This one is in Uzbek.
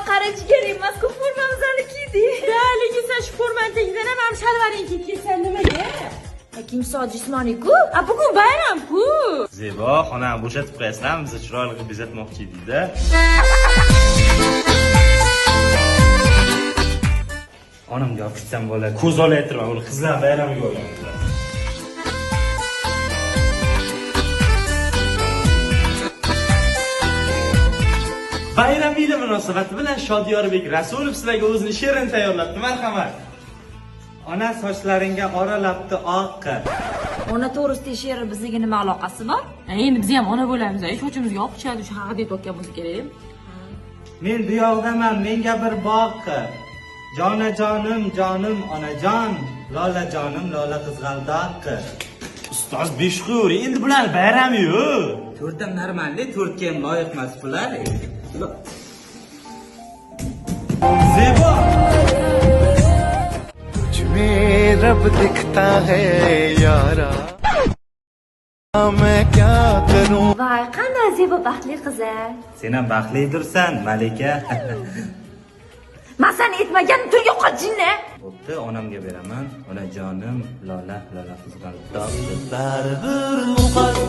Qara, jigaring, emas-ku, formamizni kiydik. Да, lekin sen shu formani tagidan ham ham shalvaringni kiyib kelsan nimaga? Kiyim soat jismoniy-ku. A, bugun bayram-ku. Zebo, xonani bo'shatib qo'yasizlarmi? Biz chiroyli qilib bezatmoqchi edik-da. Onamga olib ketsam bo'ladi. Ko'z olaytirman, uni qizlar bayramiga olamiz. Bayramiylar munosabati bilan Shodiyorbek Rasulov sizlarga o'zini she'rini tayyorlabdi. Marhamat. Ona sochlaringga oralabdi oqqa. Ona to'g'risidagi she'ri bizga nima aloqasi bor? Endi biz ham ona bo'lamiz, sochimizga oq tushadi, o'sha haqida aytayotgan bo'lsa kerak. Men bu yoqdaman, menga bir boqi. Jonajonim, jonim, onajon, lolajonim, lola qizg'aldoqi. Ustoz, besh qo'yavering, endi bular bayrami yo'q. To'rtam normalniy, to'rtga ham loyiq emas bular. Zebo! तुझ में रब दिखता है यारा, मैं क्या करूं। Voy, qanday Zebo baxtli qiz a. Sen ham baxtlidirsan, Malika. Man sani aytmagan, tur, yo'qol, jinni. Bo'pti, onamga beraman. Onajonim, lola, lola qizg'aldoq. Baribir muqaddas.